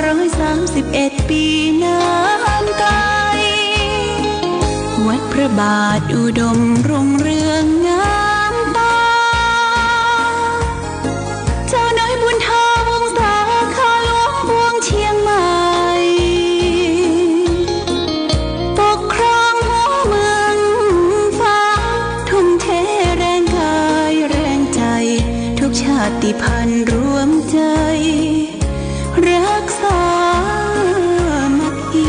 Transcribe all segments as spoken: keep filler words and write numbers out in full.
ร้อยสามสิบเอ็ดปี๋นานไก๋ วัดพระบาทอุดมรุ่งเรืองงามต๋า เจ้าน้อยบุญธาวงศา ข้าหลวงปวงเจียงใหม่ ปกครองหัวเมืองฟ้า ทุ่มเทแรงก๋ายแรงใจ๋ ทุกชาติพันธุ์รวมใจ๋ รักสามัคคี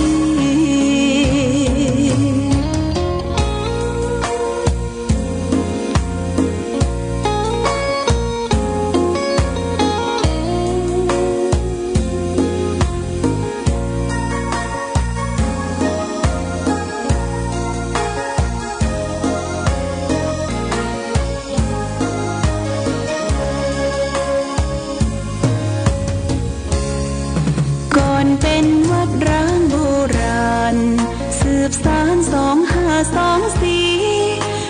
ก่อนเป๋นวัดร้างโบราณ สืบสานสองห้าสองสี่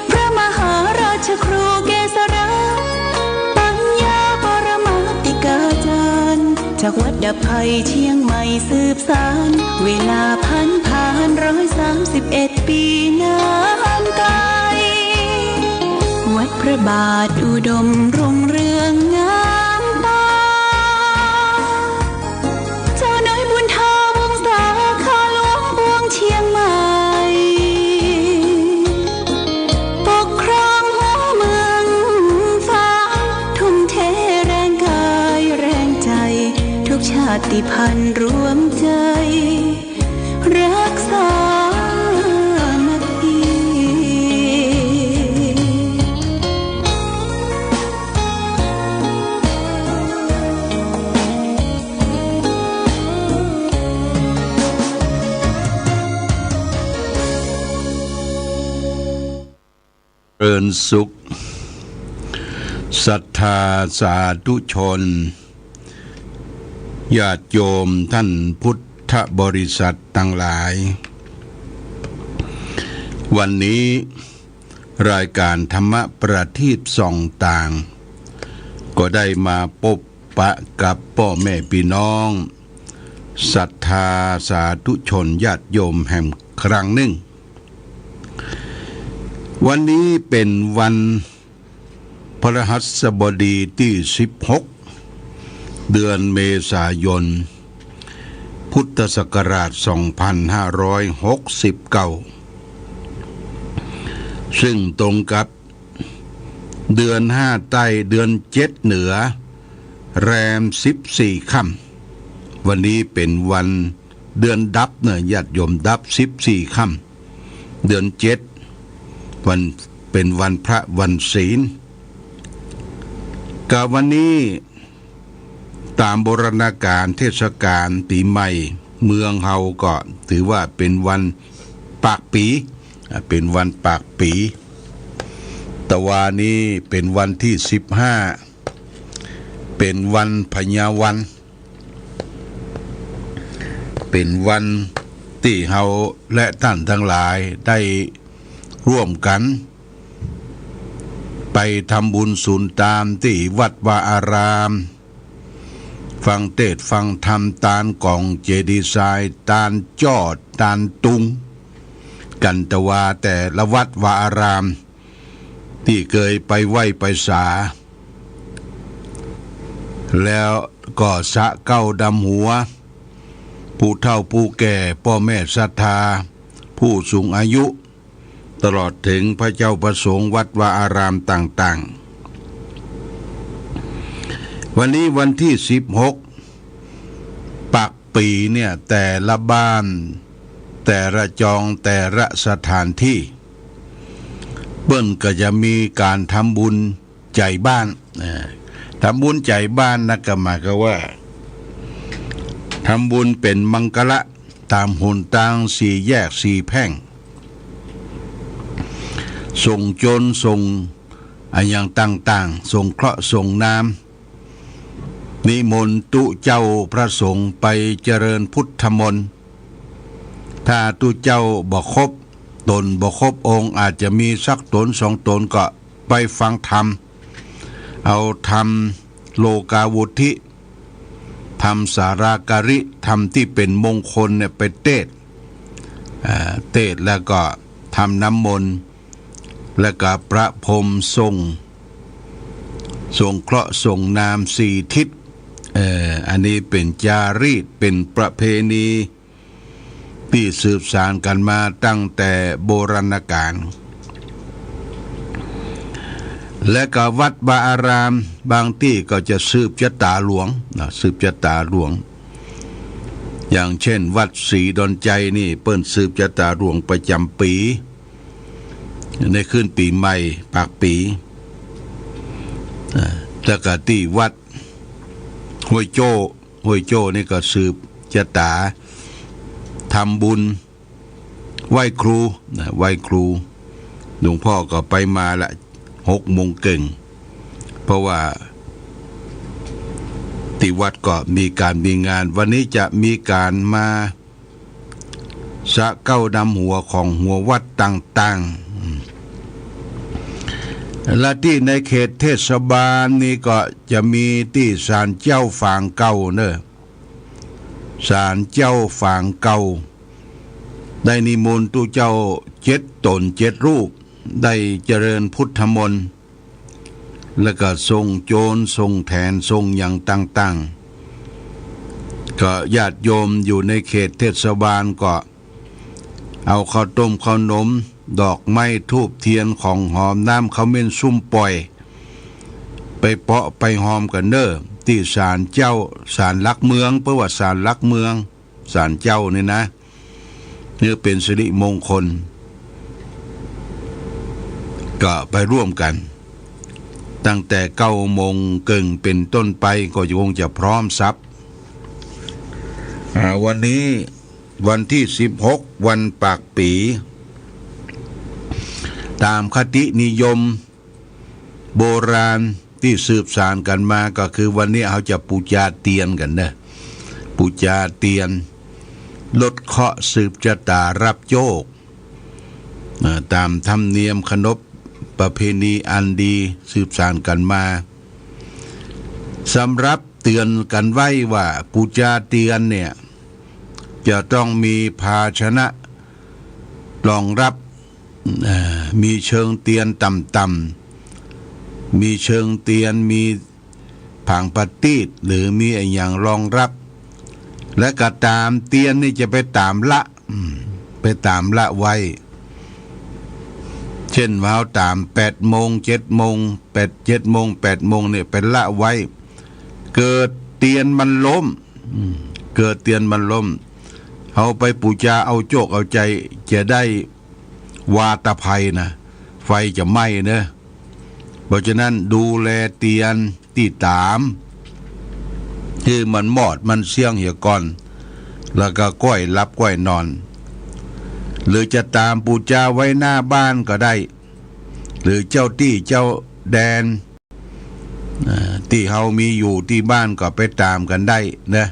พระมหาราชครูเกษรา ปัญญาปรมาติกาจารย์ จากวัดดับภัยเจียงใหม่สืบสาน เวลาผันผานร้อยสามสิบเอ็ดปี๋นานไก๋ วัดพระบาทอุดมรุ่งเรืองงามต๋า เจ้าน้อยบุญธาวงศา ข้าหลวงปวงเจียงใหม่ ปกครองหัวเมืองฟ้า ทุ่มเทแรงก๋ายแรงใจ๋ ทุกชาติพันธุ์รวมใจ๋ รักสามัคคี เจริญสุข ศรัทธาสาธุชน ญาติโยมท่านพุทธบริษัทตังหลาย วันนี้รายก๋านธรรมะประทีปส่องต่าง ก็ได้มาปบปะกับป้อแม่ปี้น้อง ศรัทธาสาธุชนญาติโยมแหมครั้งนึ่ง วันนี้เป๋นวันพฤหัสบดีตี้สิบหก เดือนเมษายน พุทธศักราชสองพันห้าร้อยหกสิบเก้า ซึ่งตรงกับเดือนห้าใต้ เดือนเจ็ดเหนือ แรมสิบสี่ค่ำ วันนี้เป๋นวันเดือนดับเนาะ ญาติโยม ดับสิบสี่ค่ำ เดือนเจ็ด วัน เป๋นวันพระวันศีล กาวันนี้ต๋ามบูรณาก๋านเทศกาลปี๋ใหม่ เมืองเฮาก็ถือว่าเป๋นวันปากปี๋ อ่า เป๋นวันปากปี๋ ตะวานี้เป๋นวันตี้สิบห้า เป๋นวันพญาวัน เป๋นวันตี้เฮาและต้านตังหลายได้ร่วมกั๋นไปทำบุญสุนตามตี้วัดวาอาราม ฟังเตสน์ฟังธรรมต๋ามก๋องเจดีย์ซาย ต๋ามจ้อ ต๋ามตุง กั๋นตะวาแต่ละวัดวาอาราม ตี้เกยไปไหว้ไปสา แล้วก็สระเก๊าดำหัว ผู้เฒ่าผู้แก่ ป้อแม่ศรัทธา ผู้สูงอายุ ตลอดเถิงพระเจ้าพระสงฆ์วัดวาอารามต่างๆ วันนี้วันตี้สิบหก ปากปี๋เนี่ย แต่ละบ้าน แต่ละจอง แต่ละสถานตี้ เปิ้นก็จะมีก๋านทำบุญใจ๋บ้าน เอ่อ ทำบุญใจ๋บ้านนะ ก็หมายความว่า ทำบุญเป๋นมังคละ ต๋ามหนตางสี่แยกสี่แพร่ง ส่งโจร ส่งอะหยังต่างๆ สงเคราะห์ส่งน้ำ นิมนต์ตุ๊เจ้าพระสงฆ์ไปเจริญพุทธมนต์ ถ้าตุ๊เจ้าบ่ครบ ต๋นบ่ครบองค์ อาจจะมีสักต๋นสองต๋นก็ไปฟังธรรม เอาธรรมโลกาวุทิ ธรรมสาราการิ ธรรมตี้เป๋นมงคลเนี่ยไปเตสน์ อ่า เตสน์แล้วก็ทำน้ำมนต์ แล้วก็ประพรมส่ง ส่งเคราะห์ส่งนามสี่ทิศ เอ่อ อันนี้เป๋นจารีต เป๋นประเพณี ตี้สืบสานกั๋นมาตั้งแต่โบราณกาล และก็วัดวาอารามบางตี้ก็จะสืบจะต๋าหลวงนะ สืบจะต๋าหลวง อย่างเช่นวัดศรีดอนชัยนี่เปิ้นสืบจะต๋าหลวงประจ๋ำปี๋ ในคืนปี๋ใหม่ปากปี๋ อ่า แล้วก็ตี้วัดห้วยโจ้ ห้วยโจ้นี่ก็สืบจะต๋าทำบุญไหว้ครูนะ ไหว้ครู หลวงพ่อก็ไปมาละ หกโมงเกิ่ง เพราะว่าตี้วัดก็มีก๋านมีงาน วันนี้จะมีก๋านมาสะเก๊าดำหัวของหัววัดต่างๆ อืม และตี้ในเขตเทศบาลนี่ก็จะมีตี้ศาลเจ้าฝางเก่าเนอะ ศาลเจ้าฝางเก่า ได้นิมนต์ตุ๊เจ้าเจ็ดต๋นเจ็ดรูป ได้เจริญพุทธมนต์ แล้วก็ส่งโจรส่งแถนส่งหยังต่างๆ ก็ญาติโยมอยู่ในเขตเทศบาลก็ เอาข้าวต้มข้าวหนม ดอกไม้ธูปเตียนของหอมน้ำเค้าเม้นซุ่มป่อย ไปเปาะไปฮอมกั๋นเน่อ ตี้ศาลเจ้า ศาลหลักเมือง เปิ้นว่าศาลหลักเมือง ศาลเจ้านี่นะ เพื่อเป๋นสิริมงคล ก็ไปร่วมกั๋น ตั้งแต่เก้าโมงเกิ่งเป๋นต้นไปก็คงจะพร้อมสับ อ่า วันนี้ วันตี้สิบหก วันปากปี๋ ต๋ามคตินิยมโบราณตี้สืบสานกั๋นมาก็คือวันนี้เฮาจะปู๋จาเตียนกั๋นเน่อ ปู๋จาเตียน ลดเคราะห์สืบจะต๋าฮับโจค อ่า ต๋ามธรรมเนียมขนบประเพณีอันดีสืบสานกั๋นมา สำหรับเตื๋อนกั๋นไว้ว่าปู๋จาเตียนเนี่ย จะต้องมีภาชนะรองฮับ เอ่อ มีเชิงเตียนต่ำๆ มีเชิงเตียน มีผางประตีป หรือมีอะหยังรองฮับ และก็ต๋ามเตียนนี่จะไปต๋ามละ อืม ไปต๋ามละไว้ เจ้นว่าเฮาต๋ามแปดโมง เจ็ดโมง แปด เจ็ดโมง แปดโมงเนี่ยไปละไว้ เกิดเตียนมันล้ม อืม เกิดเตียนมันล้ม เฮาไปปู๋จาเอาโจคเอาชัยจะได้วาตภัยนะ ไฟจะไหม้เน่อ เพราะฉะนั้นดูแลเตียนตี้ต๋าม หื้อมันมอดมันเสี้ยงเหียก่อน แล้วก็ก้อยหลับก้อยนอน หรือจะต๋ามปู๋จาไว้หน้าบ้านก็ได้ หรือเจ้าตี้เจ้าแดน เอ่อ ตี้เฮามีอยู่ตี้บ้านก็ไปต๋ามกั๋นได้นะ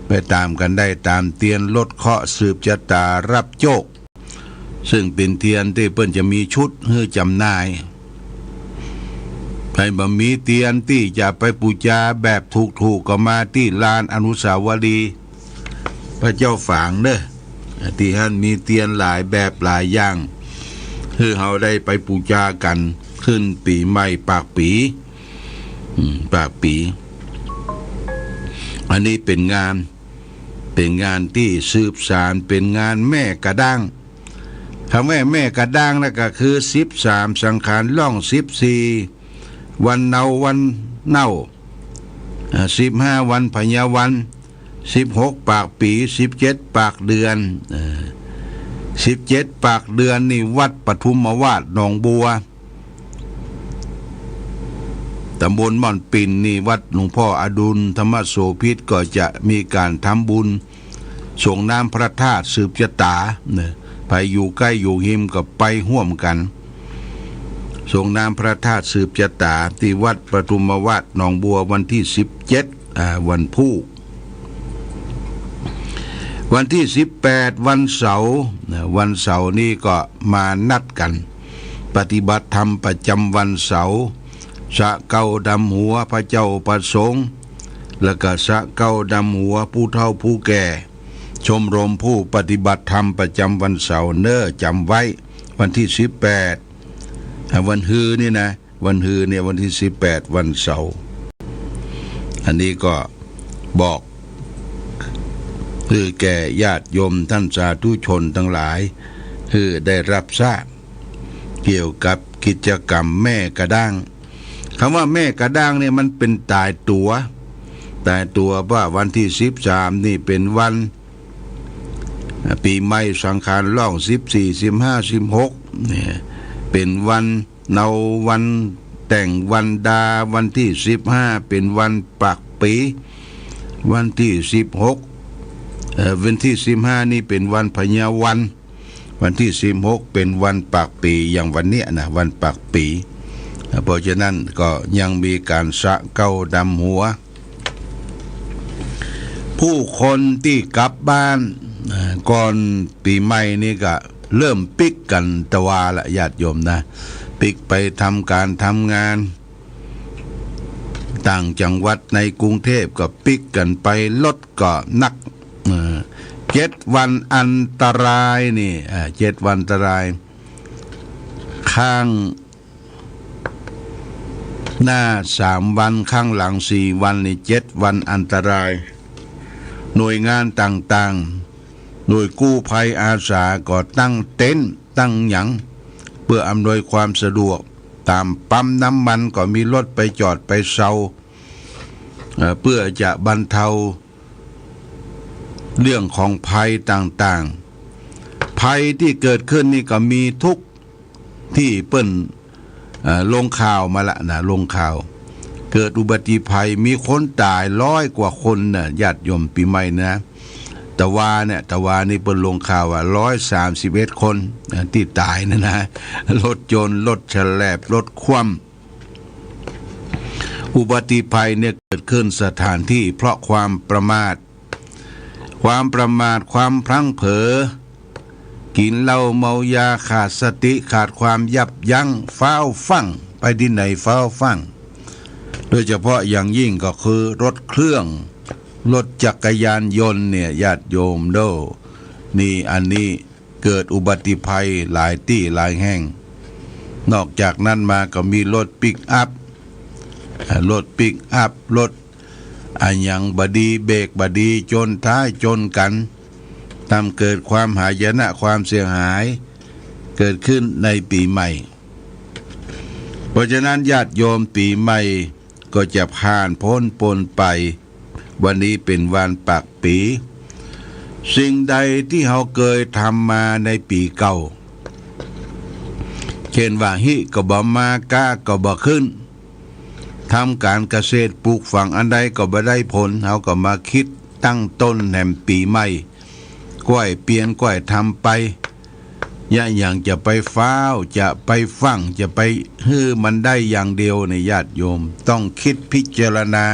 ไปต๋ามกั๋นได้ ต๋ามเตียนลดเคราะห์สืบจะต๋าฮับโจค ซึ่งเป๋นเตียนตี้เปิ้นจะมีชุดหื้อจ๋ำหน่าย ใผบ่มีเตียนตี้จะไปปู๋จาแบบถูกๆ ก็มาตี้ลานอนุสาวรีย์พระเจ้าฝางเน่อ ตี้หั้นมีเตียนหลายแบบหลายอย่าง หื้อเฮาได้ไปปู๋จากั๋น ขึ้นปี๋ใหม่ปากปี๋ อืม ปากปี๋ อันนี้เป๋นงาน เป๋นงานตี้สืบสาน เป๋นงานแม่กระด้าง คำว่าแม่กระด้างนั่นก็คือ สิบสามสังขารล่อง สิบสี่วันเนาวันเน่า อ่า สิบห้าวันพญาวัน สิบหกปากปี๋ สิบเจ็ดปากเดือน เอ่อ สิบเจ็ดปากเดือนนี่วัดปทุมวาสหนองบัว ตำบลม่อนปิ่นนี่วัดหลวงพ่ออดุลธรรมโสภิต ก็จะมีก๋านทำบุญ สรงน้ำพระธาตุสืบจะต๋าเน่อ ใผอยู่ใก้อยู่ฮิมก็ไปฮ่วมกั๋น สรงน้ำพระธาตุสืบจะต๋าตี้วัดปทุมวาสหนองบัววันตี้สิบเจ็ด อ่า วันพูก วันตี้สิบแปดวันเสาร์เน่อ วันเสาร์นี่ก็มานัดกั๋น ปฏิบัติธรรมประจ๋ำวันเสาร์ สะเก๊าดำหัวพระเจ้าพระสงฆ์ แล้วก็สระเก๊าดำหัวผู้เฒ่าผู้แก่ ชมรมผู้ปฏิบัติธรรมประจำวันเสาร์เน้อ จ๋ำไว้ วันตี้สิบแปด อ่ะ วันฮือนี่นะ วันฮือเนี่ย วันตี้สิบแปด วันเสาร์ อันนี้ก็บอก คือแก่ญาติโยมต้านสาธุชนตังหลาย คือได้ฮับทราบ เกี่ยวกับกิจกรรมแม่กระด้าง กำว่าแม่กระด้างเนี่ยมันเป๋นต๋ายตั๋ว ต๋ายตั๋วว่าวันตี้สิบสามนี่เป๋นวัน อ่า ปี๋ใหม่สังขารล่อง สิบสี่ สิบห้า สิบหก เนี่ย เป๋นวันเนาวันแต่งวันดา วันตี้สิบห้าเป๋นวันปากปี๋ วันตี้สิบหก เอ่อ วันตี้สิบห้านี่เป๋นวันพญาวัน วันตี้สิบหกเป๋นวันปากปี๋ อย่างวันเนี้ยนะ วันปากปี๋ อ่า เพราะฉะนั้นก็ยังมีก๋านสระเก๊าดำหัว ผู้คนตี้กลับบ้าน อ่า ก่อนปี๋ใหม่นี่ก็เริ่มปิ๊กกั๋นตะวาละ ญาติโยมนะ ปิ๊กไปทำก๋านทำงาน ต่างจังหวัดในกรุงเทพก็ปิ๊กกั๋นไป รถก็นัก เอ่อ เจ็ดวันอันตรายนี่ อ่า เจ็ดวันอันตราย ข้างหน้าสามวัน ข้างหลังสี่วันนี่ เจ็ดวันอันตราย หน่วยงานต่างๆ หน่วยกู้ภัยอาสาก็ตั้งเต็นท์ตั้งหยัง เพื่ออำนวยความสะดวก ต๋ามปั๊มน้ำมันก็มีรถไปจอดไปเซา เอ่อ เพื่อจะบรรเทาเรื่องของภัยต่างๆ ภัยตี้เกิดขึ้นนี่ก็มีทุกตี้เปิ้น เอ่อ ลงข่าวมาละนะ ลงข่าว เกิดอุบัติภัย มีคนต๋ายร้อยกว่าคนนะ ญาติโยม ปี๋ใหม่นะ ตะวาเนี่ย ตะวานี่เปิ้นลงข่าวว่าร้อยสามสิบเอ็ดคนนะ ตี้ต๋ายนะนะ รถยนต์ รถแฉลบ รถคว่ำ อุบัติภัยเนี่ยเกิดขึ้นสถานตี้เพราะความประมาท ความประมาท ความพลั้งเผลอ กิ๋นเหล้าเมายา ขาดสติ ขาดความยับยั้ง ฟ้าวฟั่ง ไปตี้ไหนฟ้าวฟั่ง โดยเฉพาะอย่างยิ่งก็คือรถเครื่อง รถจักรยานยนต์เนี่ย ญาติโยมเด้อ นี่ อันนี้เกิดอุบัติภัยหลายตี้หลายแห่ง นอกจากนั้นมาก็มีรถปิกอัพ อ่า รถปิกอัพ รถอะหยังบ่ดี เบรกบ่ดี จนท้ายจนกั๋น ทำเกิดความหายนะ ความเสียหาย เกิดขึ้นในปี๋ใหม่ เพราะฉะนั้นญาติโยม ปี๋ใหม่ก็จะผ่านป๊นปนไป วันนี้เป๋นวันปากปี๋ สิ่งใดตี้เฮาเกยทำมาในปี๋เก่า เช่นว่า ฮิก็บ่มา ก๊าก็บ่ขึ้น ทำก๋านเกษตรปลูกฝังอันใดก็บ่ได้ผล เฮาก็มาคิดตั้งต้นแหมปี๋ใหม่ ก้อยเปียนก้อยทำไป อย่าหยังจะไปฟ้าว จะไปฟั่ง จะไปหื้อมันได้อย่างเดียวเนี่ย ญาติโยม ต้องคิดพิจารณา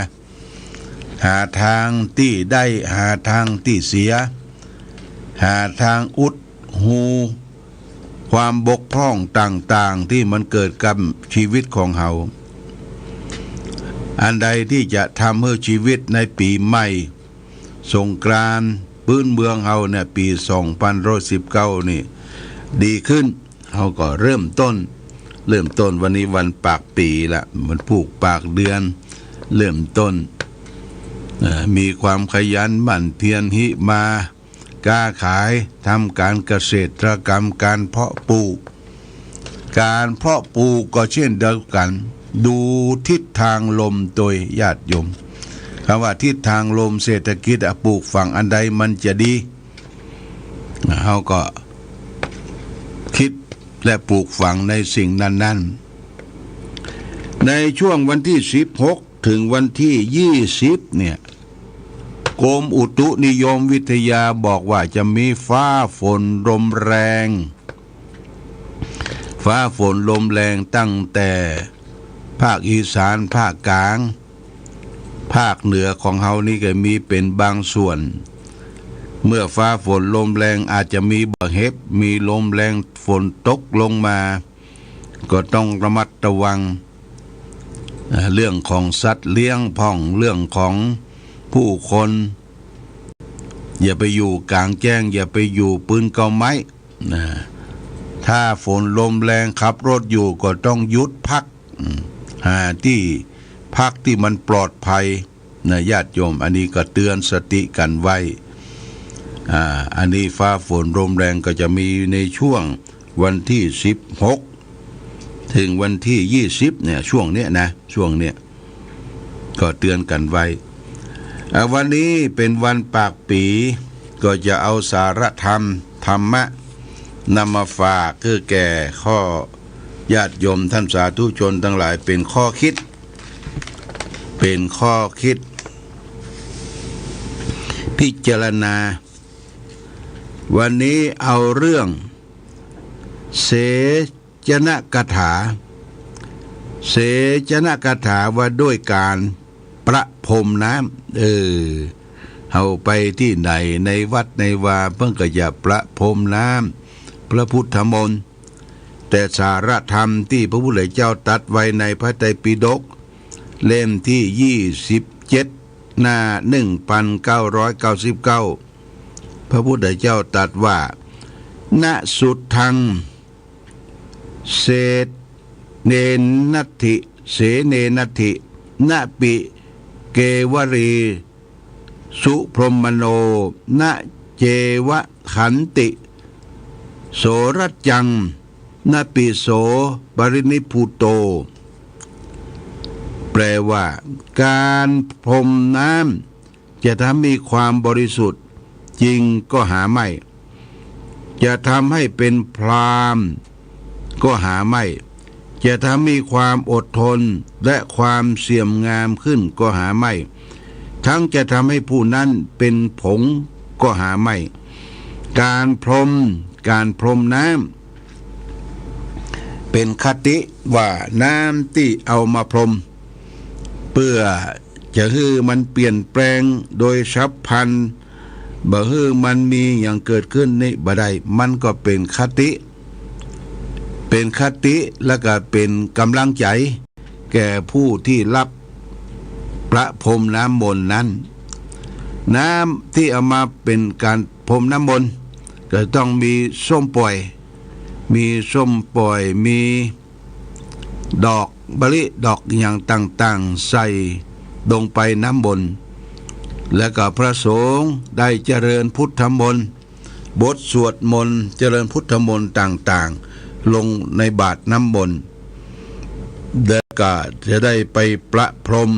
หาทางตี้ได้ หาทางตี้เสีย หาทางอุดฮูความบกพร่องต่างๆ ตี้มันเกิดกับชีวิตของเฮา อันใดตี้จะทำหื้อชีวิตในปี๋ใหม่ สงกรานต์พื้นเมืองเฮาเนี่ย ปี๋สองปันร้อยสิบเก้านี่ ดีขึ้น เฮาก็เริ่มต้น เริ่มต้น วันนี้วันปากปี๋ละ วันผูกปากเดือน เริ่มต้น เอ่อ มีความขยันหมั่นเพียร ฮิมา ก๊าขาย ทำก๋านเกษตรกรรม ก๋านเพาะปลูก ก๋านเพาะปลูกก็เช่นเดียวกั๋น ดูทิศทางลมตวย ญาติโยม กำว่าทิศทางลมเศรษฐกิจอะ ปลูกฝังอันใดมันจะดี เฮาก็คิดและปลูกฝังในสิ่งนั้นๆ ในช่วงวันตี้สิบหก เถิงวันตี้ยี่สิบเนี่ย กรมอุตุนิยมวิทยาบอกว่าจะมีฟ้าฝนลมแรง ฟ้าฝนลมแรงตั้งแต่ภาคอีสาน ภาคกลาง ภาคเหนือของเฮานี่ก็มีเป๋นบางส่วน เมื่อฟ้าฝนลมแรงอาจจะมีบ่าเห็บ มีลมแรงฝนตกลงมา ก็ต้องระมัดระวัง เอ่อ เรื่องของสัตว์เลี้ยงพ่อง เรื่องของ ผู้คน อย่าไปอยู่ก๋างแจ้ง อย่าไปอยู่ปืนเกาไม้ นะ ถ้าฝนลมแรงขับรถอยู่ก็ต้องหยุดพัก อืม หาตี้พักตี้มันปลอดภัยนะญาติโยม อันนี้ก็เตือนสติกั๋นไว้ อ่า อันนี้ฟ้าฝนลมแรงก็จะมีในช่วงวันตี้สิบหก เถิงวันตี้ยี่สิบเนี่ย ช่วงเนี้ยนะ ช่วงเนี้ย ก็เตือนกั๋นไว้ อ่า วันนี้เป๋นวันปากปี๋ ก็จะเอาสาระธรรม ธรรมะ นำมาฝากหื้อแก่ข้อญาติโยมต้านสาธุชนตังหลาย เป๋นข้อคิด เป๋นข้อคิด พิจารณา วันนี้เอาเรื่อง เส จนคาถา เสจนคาถาว่าด้วยก๋านประพรมน้ำ เออ เฮาไปตี้ไหน ในวัดในวา เปิ้นก็จะประพรมน้ำพระพุทธมนต์ แต่สาระธรรมตี้พระพุทธเจ้าตรัสไว้ในพระไตรปิฎก เล่มตี้ยี่สิบเจ็ด หน้าหนึ่งพันเก้าร้อยเก้าสิบเก้า พระพุทธเจ้าตรัสว่า นสุทัง เสเนนัตถิ เสเนนัตถิ นปิเกวรีสุพรหมโณ นเจวขันติโสรัจจัง นปิโสปรินิพพุโต แปลว่า ก๋านพรมน้ำ จะทำมีความบริสุทธิ์จริงก็หาไม่ จะทำให้เป็นพราหมณ์ก็หาไม่ จะทำมีความอดทนและความเสี่ยมงามขึ้นก็หาไม่ ทั้งจะทำให้ผู้นั้นเป็นผงก็หาไม่ ก๋านพรม ก๋านพรมน้ำ เป๋นคติว่าน้ำตี้เอามาพรม เปื้อจะหื้อมันเปลี่ยนแปลงโดยฉับพลัน บ่หื้อมันมีหยังเกิดขึ้นนี่บ่ได้ มันก็เป๋นคติ เป๋นคติแล้วก็เป๋นก๋ำลังใจ๋แก่ผู้ตี้ฮับประพรมน้ำมนต์นั้น น้ำตี้เอามาเป๋นก๋านพรมน้ำมนต์ ก็ต้องมีส้มป่อย มีส้มป่อย มีดอกมะลิ ดอกหยังต่างๆ ใส่ลงไปน้ำมนต์ แล้วก็พระสงฆ์ได้เจริญพุทธมนต์ บทสวดมนต์ เจริญพุทธมนต์ต่างๆ ลงในบาตรน้ำมนต์ แล้วก็จะได้ไปประพรม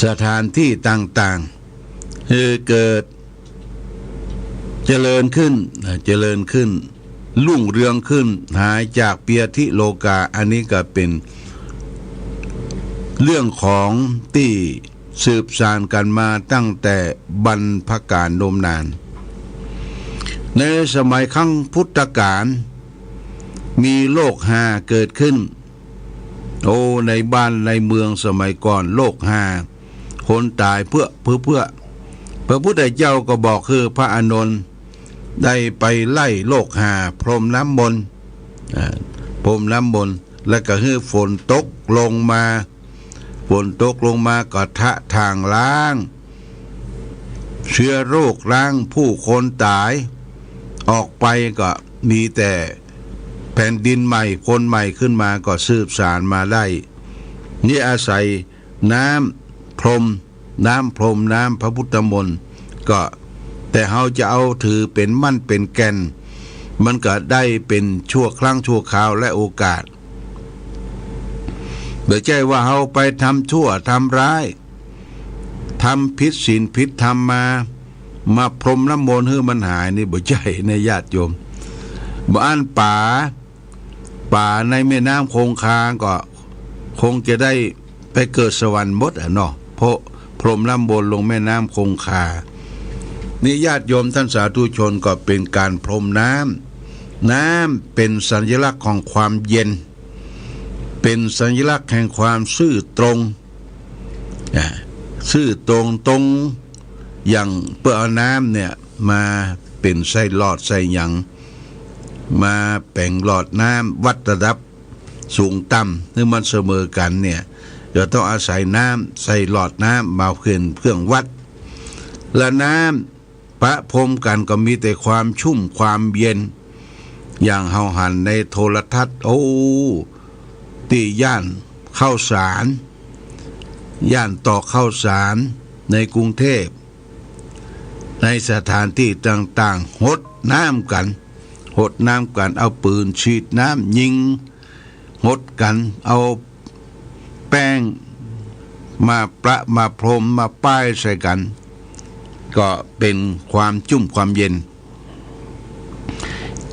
สถานตี้ต่างๆ หื้อเกิดเจริญขึ้น เจริญขึ้น รุ่งเรืองขึ้น หายจากเปียธิโลกา อันนี้ก็เป๋นเรื่องของตี้สืบสานกั๋นมาตั้งแต่บรรพกาลโน้นนาน ในสมัยครั้งพุทธกาล มีโรคฮาเกิดขึ้น โอ้ ในบ้านในเมืองสมัยก่อนโรคฮา คนต๋ายเปื้อ เปื้อ เปื้อ พระพุทธเจ้าก็บอกหื้อพระอานนท์ได้ไปไล่โรคฮา พรมน้ำมนต์ อ่า พรมน้ำมนต์ แล้วก็หื้อฝนตกลงมา ฝนตกลงมาก็ชะถางล้าง เชื้อโรคล้างผู้คนต๋ายออกไป ก็มีแต่แผ่นดินใหม่ คนใหม่ขึ้นมา ก็สืบสานมาได้ นี่อาศัยน้ำพรม น้ำพรม น้ำพระพุทธมนต์ ก็ แต่เฮาจะเอาถือเป๋นมั่นเป๋นแก่น มันก็ได้เป๋นชั่วครั้งชั่วคราวและโอกาส บ่ใจ้ว่าเฮาไปทำชั่วทำร้าย ทำผิดศีลผิดธรรมมา มาพรมน้ำมนต์หื้อมันหายนี่ บ่ใจ้นะญาติโยม บ่อั้นป๋า ป๋าในแม่น้ำคงคาก็คงจะได้ไปเกิดสวรรค์หมดอะเนาะ เพราะพรมน้ำมนต์ลงแม่น้ำคงคา นี่ญาติโยมต้านสาธุชน ก็เป๋นก๋านพรมน้ำ น้ำเป๋นสัญลักษณ์ของความเย็น เป๋นสัญลักษณ์แห่งความซื่อตรง อ่ะ ซื่อตรง ตรง อย่างเปิ้นเอาน้ำเนี่ยมาเป๋นใส่หลอดใส่หยัง มาแป๋งหลอดน้ำ วัดระดับสูงต่ำหื้อมันเสมอกั๋นเนี่ย จะต้องอาศัยน้ำ ใส่หลอดน้ำมาเป๋นเครื่องวัด และน้ำประพรมกั๋นก็มีแต่ความชุ่มความเย็น อย่างเฮาหันในโทรทัศน์ โอ้ ตี้ย่านข้าวสาร ย่านตอกข้าวสารในกรุงเทพฯ ในสถานตี้ต่างๆ หดน้ำกั๋น หดน้ำกั๋น เอาปืนฉีดน้ำยิง หดกั๋น เอาแป้งมาประมาพรมมาป้ายใส่กั๋น ก็เป๋นความชุ่มความเย็น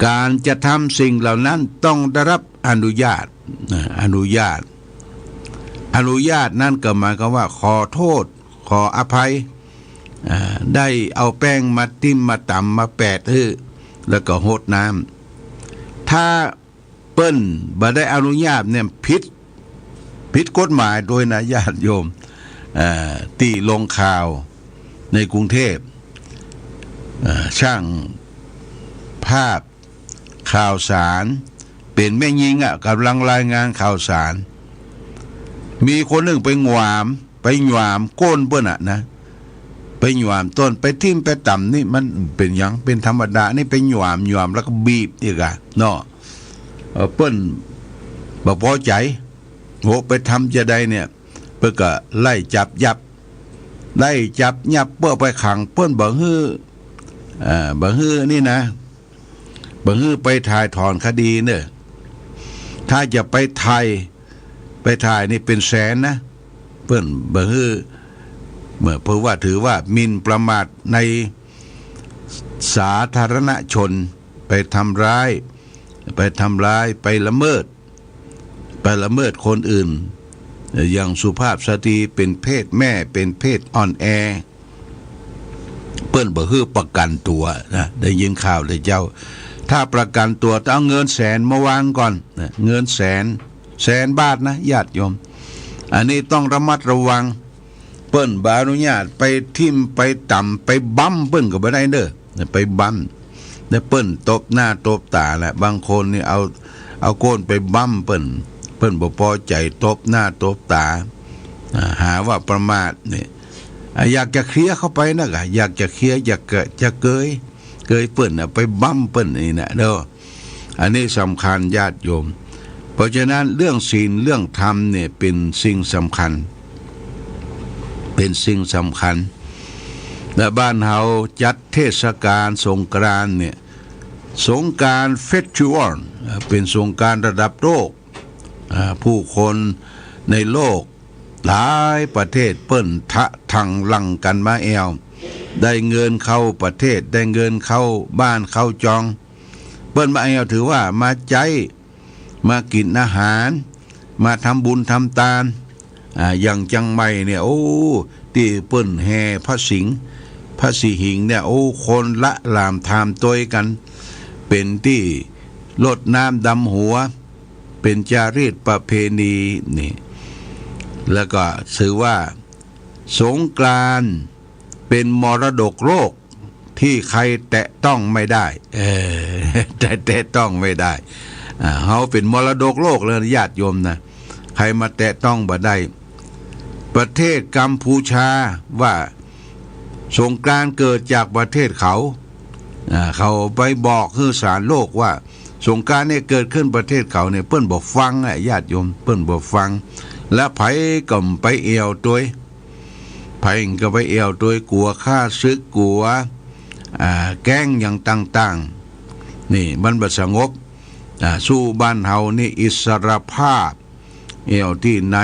ก๋านจะทำสิ่งเหล่านั้นต้องได้รับอนุญาต นะ อนุญาต อนุญาตนั้นก็หมายความว่าขอโทษ ขออภัย อ่า ได้เอาแป้งมาติ๊มมาต๋ำมาแปดหื้อ แล้วก็หดน้ำ ถ้าเปิ้นบ่ได้อนุญาตเนี่ยผิด ผิดกฎหมายโดยนะญาติโยม เอ่อ ตี้ลงข่าวในกรุงเทพฯ เอ่อ ช่างภาพข่าวสาร เป๋นแม่ญิงอะ ก่ำลังรายงานข่าวสาร มีคนนึ่งไปหยาม ไปหยามก้นเปิ้นอะนะ ไปหยามต้น ไปติ๊มไปต๋ำนี่มันเป๋นหยัง เป๋นธรรมดา นี่ไปหยาม หยามแล้วก็บีบอีกอะเนาะ เออ เปิ้นบ่ปอใจ๋ โห ไปทำจาใดเนี่ย เปิ้นก็ไล่จับยับ ไล่จับยับ เปิ้นไปขัง เปิ้นบ่หื้อ เอ่อ บ่หื้อนี่นะ บ่หื้อไปถ่ายถอนคดีเน่อ ถ้าจะไปถ่าย ไปถ่ายนี่เป๋นแสนนะ เปิ้นบ่หื้อ เมื่อ เพราะว่าถือว่าหมิ่นประมาทในสาธารณชน ไปทำร้าย ไปทำร้าย ไปละเมิด ไปละเมิดคนอื่น อย่างสุภาพสตรีเป๋นเพศแม่ เป๋นเพศอ่อนแอ เปิ้นบ่หื้อประกั๋นตั๋วนะ ได้ยินข่าวเลยเจ้า ถ้าประกั๋นตั๋วต้องเอาเงินแสนมาวางก่อนนะ เงินแสน แสนบาทนะญาติโยม อันนี้ต้องระมัดระวัง เปิ้นบ่อนุญาตไปติ๊มไปต๋ำไปบั๊มเปิ้นก็บ่ได้เน่อ ไปบั๊ม แล้วเปิ้นตบหน้าตบต๋าแหละ บางคนนี่เอา เอาก้นไปบั๊มเปิ้น เปิ้นบ่ปอใจ๋ ตบหน้าตบต๋า อ่า หาว่าประมาทเนี่ย อ่ะ อยากจะเคลียร์เข้าไปนะกะ อยากจะเคลียร์ อยากจะ จะเกย เกยเปิ้นน่ะ ไปบั๊มเปิ้นนี่นะเนาะ อันนี้สำคัญญาติโยม เพราะฉะนั้นเรื่องศีลเรื่องธรรมเนี่ยเป๋นสิ่งสำคัญ เป๋นสิ่งสำคัญ และบ้านเฮาจัดเทศกาลสงกรานต์เนี่ย สงกรานต์เฟสติวัล เอ่อ เป๋นสงกรานต์ระดับโลก อ่า ผู้คนในโลกหลายประเทศเปิ้นทะทังหลั่งกั๋นมาแอ่ว ได้เงินเข้าประเทศ ได้เงินเข้าบ้านเข้าจอง เปิ้นมาแอ่วถือว่ามาใจ๊ มากิ๋นอาหาร มาทำบุญทำตาน อ่า อย่างเจียงใหม่เนี่ย โอ้ ตี้เปิ้นแห่พระสิงห์ พระศรีหิงค์เนี่ย โอ้ คนละหลามถามตวยกั๋น เป๋นตี้รดน้ำดำหัว เป๋นจารีตประเพณีนี่ แล้วก็ถือว่าสงกรานต์เป๋นมรดกโลก ที่ใครแตะต้องไม่ได้ เออ แตะ แตะต้องไม่ได้ อ่า เฮาเป๋นมรดกโลกเลยญาติโยมนะ ใครมาแตะต้องบ่ได้ ประเทศกัมพูชาว่าสงกรานต์เกิดจากประเทศเขา อ่า เขาไปบอกหื้อสารโลกว่าสงกรานต์เนี่ยเกิดขึ้นประเทศเขาเนี่ย เปิ้นบ่ฟังอะญาติโยม เปิ้นบ่ฟัง และใผก็ไปแอ่วตวย ใผก็ไปแอ่วตวย กั๋วข้าศึก กั๋ว อ่า แก๊งอย่างต่างๆ นี่มันบ่สงบ อ่า สู้บ้านเฮานี่อิสรภาพ แอ่วตี้ไหน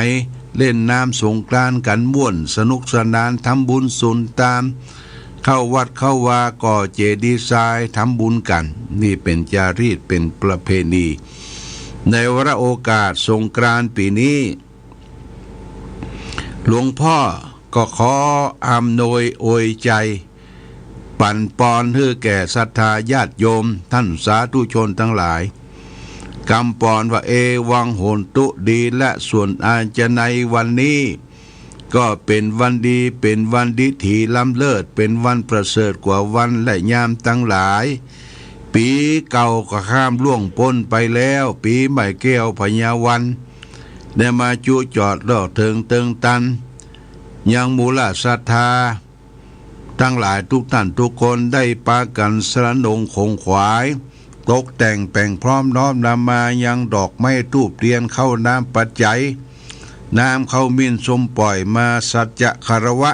เล่นน้ำสงกรานต์กั๋นม่วน สนุกสนาน ทำบุญสุนตาน เข้าวัดเข้าวา ก่อเจดีย์ทราย ทำบุญกั๋น นี่เป๋นจารีต เป๋นประเพณี ในวาระโอกาสสงกรานต์ปี๋นี้ หลวงพ่อก็ขออำนวยอวยใจ๋ ปั๋นปอนหื้อแก่ศรัทธาญาติโยม ท่านสาธุชนตังหลาย กำปอนว่า เอวังโหนตุ ดีและส่วนอาจจะในวันนี้ ก็เป๋นวันดี เป๋นวันดิถีล้ำเลิศ เป๋นวันประเสริฐกว่าวันและยามตังหลาย ปี๋เก่าก็ข้ามล่วงป๊นไปแล้ว ปี๋ใหม่แก้วพญาวัน ได้มาจุจอดเลิกเถิงเติงตัน ยังหมู่ราชศรัทธาตังหลายทุกท่านทุกคนได้ปากั๋นสรณงขงขวาย ตกแต่งแป๋งพร้อมน้อมนำมายังดอกไม้ธูปเตียนข้าวน้ำปัจจัย น้ำข้าวหมิ่นส้มป่อยมาสัจจะคารวะ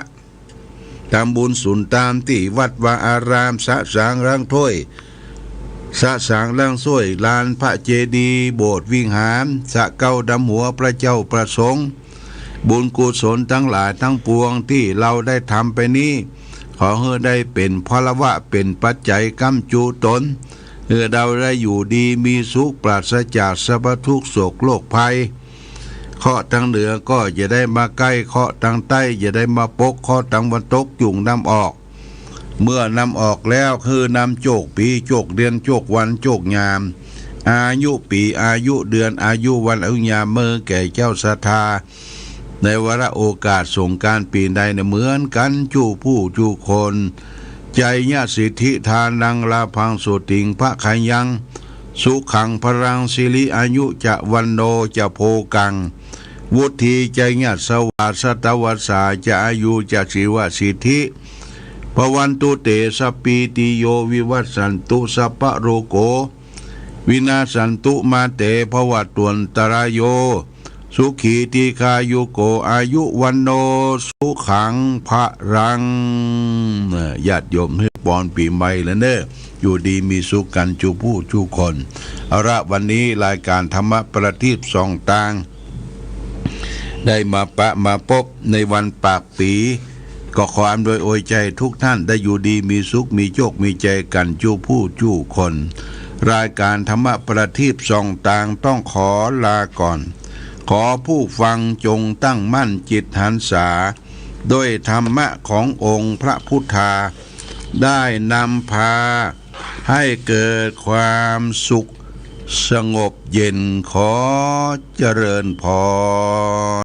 ตำบุญสุนตามตี้วัดวาอาราม สะสางล้างถ้วย สะสางล้างส้วย ลานพระเจดีย์ โบสถ์วิหาร สะเกล้าดำหัวพระเจ้าพระสงฆ์ บุญกุศลตังหลายตังปวงตี้เฮาได้ทำไปนี้ ขอหื้อได้เป๋นพลวะ เป๋นปัจจัยก้ำจูตน หื้อเฮาได้อยู่ดีมีสุข ปราศจากสรรพทุกข์โศกโรคภัย เคราะห์ตางเหนือก็อย่าได้มาใก้ เคราะห์ตางใต้อย่าได้มาปก เคราะห์ตางวันตกจุ่งนำออก เมื่อนำออกแล้ว หื้อนำโจคปี๋ โจคเดือน โจควัน โจคยาม อายุปี๋ อายุเดือน อายุวัน อายุยาม มาแก่เจ้าศรัทธา ในวาระโอกาสสงกรานต์ปี๋ใดเนี่ย เหมือนกั๋นจู้ผู้จู้คน ไจยสิทธิ ทานัง ลาภัง โสติง ภะคะยัง สุขัง พลัง สิริ อายุ จะ วัณโณ จะ โภคัง วุฒี ไจยสวา สะตะวัสสา จะ อายุ จะ ชีวสิทธิ ภวันตุ เต สัพพีติโย วิวัชชันตุ สัพพะโรโค วินาสสันตุ มา เต ภวัตวันตะราโย สุขี ทีฆายุโก อายุ วัณโณ สุขัง พลัง เน่อ ญาติโยม หื้อปอนปี๋ใหม่แล้วเน่อ อยู่ดีมีสุขกั๋นจู้ผู้จู้คน เอาละ วันนี้รายก๋านธรรมะประทีปส่องตาง ได้มาปะมาปบในวันปากปี๋ ก็ขออำนวยอวยใจ๋ทุกท่านได้อยู่ดีมีสุข มีโจคมีชัยกั๋นจู้ผู้จู้คน รายก๋านธรรมะประทีปส่องตางต้องขอลาก่อน ขอผู้ฟังจงตั้งมั่นจิตหันษา ด้วยธรรมะขององค์พระพุทธา ได้นำพาให้เกิดความสุขสงบเย็น ขอเจริญพร